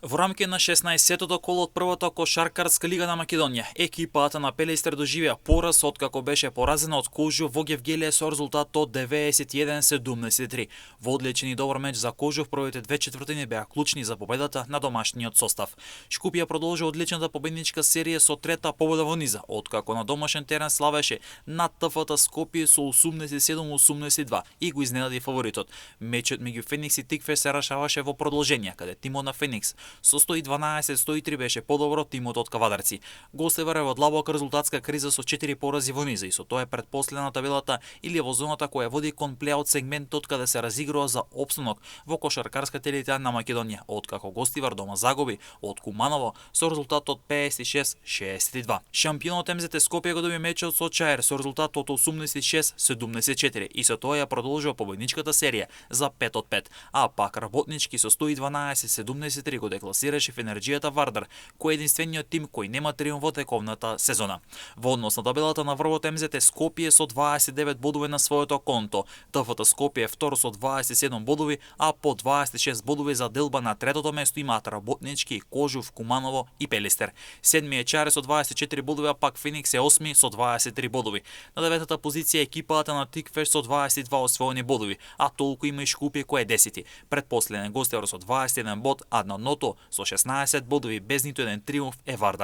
Во рамките на 16-тото коло од првата кошаркарска лига на Македонија, екипата на Пелестер доживеа пораз откако беше поразена од Кожув во Гевгелие со резултат од 91-73. Во одличен и добар меч за Кожув, првите две четвртини беа клучни за победата на домашниот состав. Шкупија продолжи одличната победничка серија со трета победа во низа, откако на домашен терен славеше над ТФТ Скопје со 87-82 и го изненади фаворитот. Мечот меѓу Феникс и Тиквеш се решаваше во продолжение, каде тимот на Феникс со 112-103 беше подобро од тимот од Кавадарци. Гостевар е во длабока резултатска криза со 4 порази во низа и со тоа е предпоследна на табелата или во зоната која води кон плеаут сегментот каде се разигрува за опстанок во кошаркарската елита на Македонија, откако гостивар дома загуби од Куманово со резултат од 56-62. Шампионот МЗТ Скопје го доби мечот со Чаер со резултат од 86-74 и со тоа ја продолжува победничката серија за 5 од 5, а пак работнички со 112-73 го декласираше в енерджијата Вардар, кој е единствениот тим кој нема триумф во тековната сезона. Во однос на табелата на врвот МЗТ Скопје со 29 бодови на своето конто, ТФТ Скопје е втор со 27 бодови, а по 26 бодови за делба на третото место имаат работнички, Кожув, Куманово и Пелестер. Седми е Чаре со 24 бодови, а пак Феникс е осми со 23 бодови. На деветата позиција е екипата на Тиквеш со 22 освоени бодови, а толку има и Шкупје кој е 10. Предпоследен гостевар со 21 бод, а на дното со 16 бодови без ниту еден триумф е Вардар.